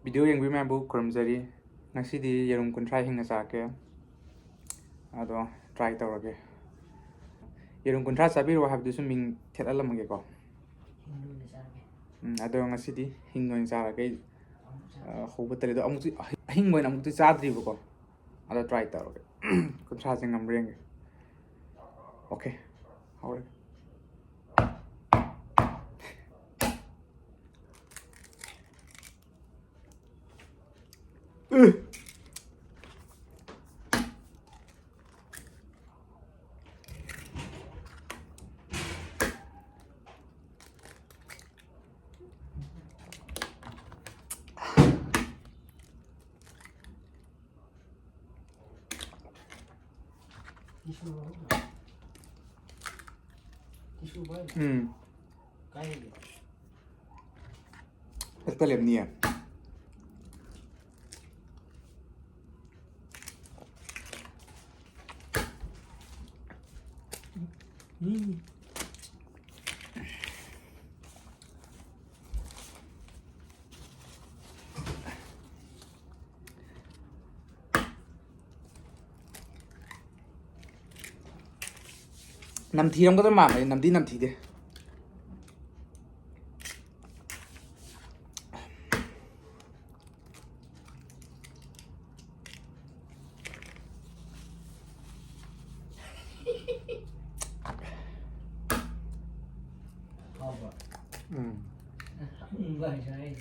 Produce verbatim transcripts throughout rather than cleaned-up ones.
Video ꯌꯦꯡꯕꯤ ꯃꯌꯥꯝꯕꯨ ꯈꯨꯔꯨꯝꯖꯔꯤ꯫ ꯉꯁꯤꯗꯤ ꯌꯦꯔꯨꯝ ꯀꯨꯟꯊ꯭ꯔꯥ ꯍꯤꯡꯅ ꯆꯥꯔꯛꯀꯦ꯫ ꯑꯗꯣ try ꯇꯧꯔꯒꯦ꯫ ꯌꯦꯔꯨꯝ ꯀꯨꯟꯊ꯭ꯔꯥ ꯆꯥꯕꯤꯔꯣ ꯍꯥꯏꯕꯗꯨꯁꯨ ꯃꯤꯡ ꯊꯦꯠꯍꯜꯂꯝꯃꯒꯦꯀꯣ꯫ ꯎꯝ, ꯑꯗꯣ ꯉꯁꯤꯗꯤ ꯍꯤꯡꯅ ꯑꯣꯏꯅ ꯆꯥꯔꯒꯦ꯫ ꯑꯩ, ꯑ, ꯍꯧꯕ ꯇꯜꯂꯦ꯫ ꯑꯗꯣ ꯑꯃꯨꯛꯁꯨ ꯑꯍꯤꯡꯕ ꯑꯣꯏꯅ ꯑꯃꯨꯛꯇꯤ ꯆꯥꯗ꯭ꯔꯤꯕꯀꯣ꯫ ꯑꯗꯣ try ꯇꯧꯔꯒꯦ꯫ ꯀꯨꯟꯊ꯭ꯔꯥꯁꯦ ꯉꯝꯕ꯭ꯔꯥ ꯌꯦꯡꯒꯦ꯫ Okay, ꯍꯧꯔꯒꯦ꯫ ꯎꯝ꯫ ꯍꯦꯛꯇ ꯂꯦꯝꯅꯤꯌꯦ꯫ ꯎꯝ꯫ ꯅꯝꯊꯤꯔꯝꯒꯗꯕ ꯃꯥꯟꯕꯅꯤ, ꯅꯝꯗꯤ ꯅꯝꯊꯤꯗꯦ꯫ ꯍꯥꯎꯕ꯭ꯔꯣ? ꯎꯝ꯫ ꯎꯝ, ꯚꯥꯏ, ꯉꯁꯥꯏ꯫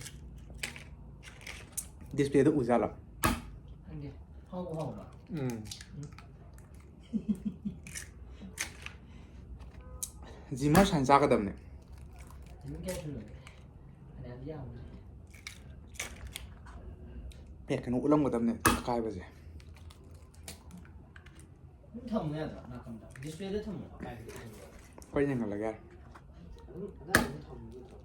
Displayꯗ ꯎꯖꯥꯠꯂꯣ? ꯈꯪꯗꯦ꯫ ꯍꯥꯎꯕ ꯍꯥꯎꯕ꯭ꯔꯣ? ꯎꯝ꯫ ꯖꯤꯃꯔ ꯁꯥꯏꯅ ꯆꯥꯒꯗꯕꯅꯦ꯫ ꯅꯨꯃꯤꯠ ꯀꯌꯥ ꯁꯨꯔꯒꯦ? ꯐꯅꯌꯥꯝꯗꯤ ꯌꯥꯝꯕꯅꯦ꯫ ꯑꯦ, ꯀꯩꯅꯣ ꯎꯠꯂꯝꯒꯗꯕꯅꯦ, ꯑꯀꯥꯏꯕꯁꯦ꯫ ꯑꯗꯨꯝ ꯊꯝꯃꯨ ꯌꯥꯗ꯭ꯔꯣ ꯅꯥꯀꯟꯗ? Displayꯗ ꯊꯝꯃꯨ, ꯑꯀꯥꯏꯕꯗꯣ ꯎꯠꯂꯒ꯫ ꯍꯣꯏ, ꯌꯦꯡꯍꯜꯂꯒꯦ꯫ ꯑꯗꯨꯝ ꯑꯗꯥꯏꯗ ꯊꯝꯃꯨ ꯅꯠꯇ꯭ꯔꯣ?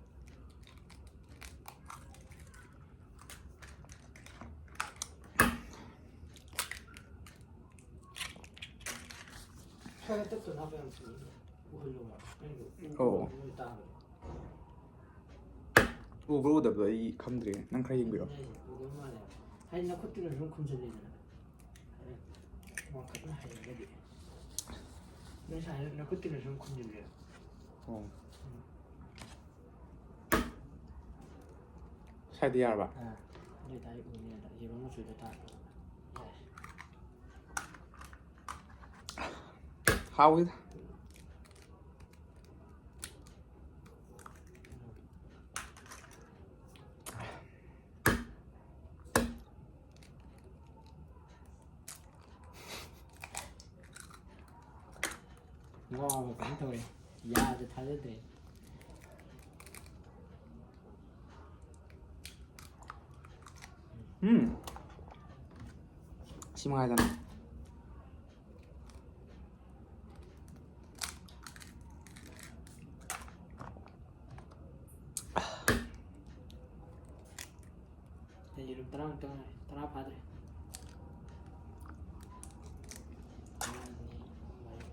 ꯁ꯭ꯋꯥꯏꯗ ꯇꯠꯇꯅꯕ ꯌꯥꯝ ꯊꯨꯏ꯫ ꯎꯍꯜꯂꯣꯕ꯫ ꯑꯩꯗꯣ ꯑꯣ꯫ ꯅꯣꯏ ꯇꯥꯕꯗꯣ꯫ ꯎꯕ꯭ꯔꯥ ꯎꯗꯕꯗꯣ ꯑꯩ ꯈꯪꯗ꯭ꯔꯦ, ꯅꯪ ꯈꯔ ꯌꯦꯡꯕꯤꯔꯣ꯫ ꯍꯥꯏꯁꯦ ꯎꯗꯧ ꯃꯥꯜꯂꯦ꯫ ꯍꯥꯏꯗꯤ ꯅꯈꯨꯠꯇꯨꯅ ꯁꯨꯝ ꯈꯨꯝꯖꯤꯜꯂꯤꯗꯅ꯫ ꯋꯥꯡꯈꯠꯅ ꯍꯩꯔꯒꯗꯤ꯫ ꯅꯣꯏ ꯁꯥꯏꯅ ꯅꯈꯨꯠꯇꯨꯅ ꯁꯨꯝ ꯈꯨꯝꯖꯤꯜꯂꯦ꯫ ꯑꯣ꯫ ꯁ꯭ꯋꯥꯏꯗ ꯌꯥꯔꯕ? ꯑꯥ, ꯑꯗꯨ ꯑꯣꯏꯇꯥꯔꯗꯤ ꯎꯅꯤꯗꯅ, ꯌꯦꯔꯨꯝ ꯃꯆꯨꯗꯣ ꯇꯥꯔꯛꯄꯗ꯫ ꯌꯥꯔꯦ꯫ ꯍꯥꯎꯋꯤꯗ꯫ ꯉꯥꯎꯕ ꯀꯩꯅꯣ ꯇꯧꯔꯦ꯫ ꯌꯥꯗ ꯊꯥꯖꯗ꯭ꯔꯦ꯫ ꯎꯝ꯫ ꯁꯤ ꯃꯉꯥꯏꯗꯅ꯫ ꯑꯩ ꯌꯦꯔꯨꯝ ꯇꯔꯥꯃꯨꯛꯇ ꯉꯥꯏꯔꯦ꯫ ꯇꯔꯥ ꯐꯥꯗ꯭ꯔꯦ꯫ ꯑꯃ, ꯑꯅꯤ, ꯑꯍꯨꯝ, ꯃꯔꯤ꯫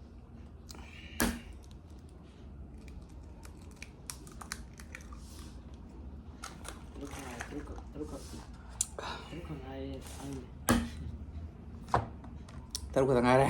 ꯇꯔꯨꯛ ꯈꯛ ꯉꯥꯏꯔꯦ, ꯇꯔꯨꯛ ꯈꯛ, ꯇꯔꯨꯛ ꯈꯛ꯫ ꯇꯔꯨꯛ ꯈꯛ ꯉꯥꯏꯔꯦ, ꯈꯪꯗꯦ꯫ ꯇꯔꯨꯛ ꯈꯛꯇ ꯉꯥꯏꯔꯦ꯫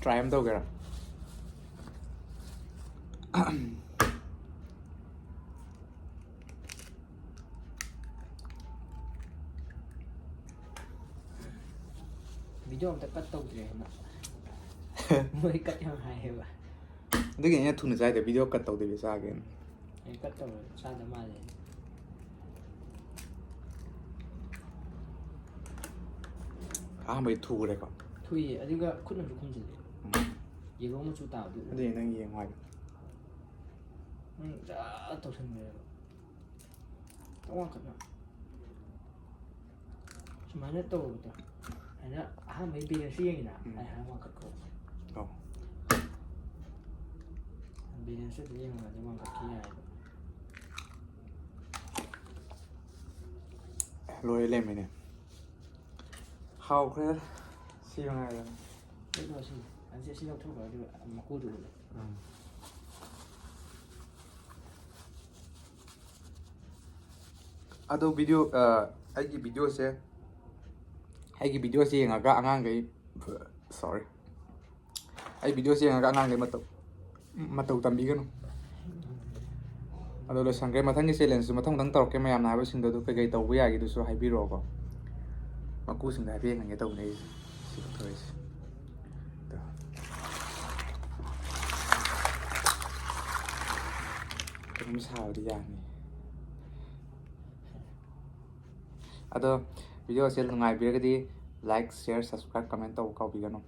Try ꯑꯃ ꯇꯧꯒꯦꯔꯥ? Video ꯑꯝꯇ cut ꯇꯧꯗ꯭ꯔꯦ ꯍꯥꯏꯅ꯫ ꯃꯣꯏ cut ꯌꯥꯝ ꯍꯥꯏꯌꯦꯕ꯫ ꯑꯗꯨꯒꯤ ꯑꯩꯅ ꯊꯨꯅ ꯆꯥꯏꯗ, video cut ꯇꯧꯗꯕꯤ ꯆꯥꯒꯦꯅ꯫ ꯑꯩ cut ꯇꯧꯔ ꯆꯥꯗ ꯃꯥꯜꯂꯦ꯫ ꯑꯍꯥꯟꯕꯩ ꯊꯨꯈ꯭ꯔꯦꯀꯣ꯫ ꯊꯨꯏꯌꯦ, ꯑꯗꯨꯒ ꯈꯨꯠꯅꯁꯨ ꯈꯨꯝꯖꯤꯜꯂꯦ꯫ ꯎꯝ꯫ Yellow ꯃꯆꯨ ꯇꯥꯕꯗꯨ ꯎ-, ꯑꯗꯨꯗꯤ ꯅꯪ ꯌꯦꯡꯉꯣ ꯍꯥꯏꯗꯣ꯫ ꯎꯝ, ꯖꯥ ꯇꯧꯁꯟꯈ꯭ꯔꯦꯕ꯫ ꯈꯤꯇꯪ ꯋꯥꯡꯈꯠꯅ꯫ ꯁꯨꯃꯥꯏꯅ ꯇꯧꯕꯗꯣ꯫ ꯑꯗꯨꯅ ꯑꯍꯥꯟꯕꯒꯤ ꯕꯦꯂꯦꯟꯁꯁꯨ ꯌꯦꯡꯉꯤꯅ ꯎꯝ꯫ ꯑꯩ ꯍꯥꯏꯔ ꯋꯥꯡꯈꯠꯈꯣ꯫ ꯑꯧ꯫ ꯕꯦꯂꯦꯟꯁꯁꯨ ꯑꯗꯨꯝ ꯌꯦꯡꯉꯒꯗꯤ ꯋꯥꯡꯈꯠꯈꯤ ꯌꯥꯏꯑꯕ꯫ ꯂꯣꯏꯔꯦ ꯂꯩꯔꯝꯃꯦꯅꯦ꯫ ꯍꯥꯎꯈ꯭ꯔꯦ꯫ ꯁꯤ ꯃꯉꯥꯏꯔꯦ꯫ ꯀꯩꯅꯣ ꯁꯤ ꯑꯁꯤ ꯑꯁꯤ ꯂꯧꯊꯣꯛꯈ꯭ꯔꯣ ꯑꯗꯨꯒ ꯃꯀꯨꯗꯨ ꯎꯠꯂꯣ꯫ ꯎꯝ꯫ ꯑꯗꯣ ꯚꯤꯗꯤꯑꯣ ꯑꯩꯒꯤ ꯚꯤꯗꯤꯑꯣꯁꯦ ꯑꯩꯒꯤ ꯚꯤꯗꯤꯑꯣꯁꯦ ꯌꯦꯡꯉꯒ ꯑꯉꯥꯡꯈꯩ, ꯁꯣꯔꯤ, ꯑꯩ ꯚꯤꯗꯤꯑꯣꯁꯦ ꯌꯦꯡꯉꯒ ꯑꯉꯥꯡꯈꯩ ꯃꯇꯧ ꯃꯇꯧ ꯇꯝꯕꯤꯒꯅꯨ꯫ ꯑꯗꯣ ꯂꯣꯏꯁꯟꯈ꯭ꯔꯦ꯫ ꯃꯊꯪꯒꯤ ꯆꯦꯂꯦꯟꯖꯁꯨ ꯃꯊꯪ ꯃꯊꯪ ꯇꯧꯔꯛꯀꯦ꯫ ꯃꯌꯥꯝꯅ ꯍꯥꯏꯕꯁꯤꯡꯗꯣ ꯑꯗꯨ ꯀꯩꯀꯩ ꯇꯧꯕ ꯌꯥꯒꯦꯗꯨꯁꯨ ꯍꯥꯏꯕꯤꯔꯛꯑꯣꯀꯣ꯫ ꯃꯀꯨꯁꯤꯡꯗꯣ ꯍꯥꯏꯐꯦꯠ ꯌꯦꯡꯍꯟꯒꯦ ꯇꯧꯕꯅꯦ ꯑꯩꯁꯦ꯫ ꯁꯤ ꯂꯧꯊꯣꯔꯛꯏꯁꯦ꯫ ꯑꯗꯣ ꯀꯩꯅꯣꯝ ꯁꯥꯕꯗꯤ ꯌꯥꯅꯤ꯫ ꯑꯗꯣ ꯚꯤꯗꯤꯑꯣꯁꯦ ꯅꯨꯡꯉꯥꯏꯕꯤꯔꯒꯗꯤ like, share, subscribe, comment ꯇꯧꯕ ꯀꯥꯎꯕꯤꯒꯅꯨ꯫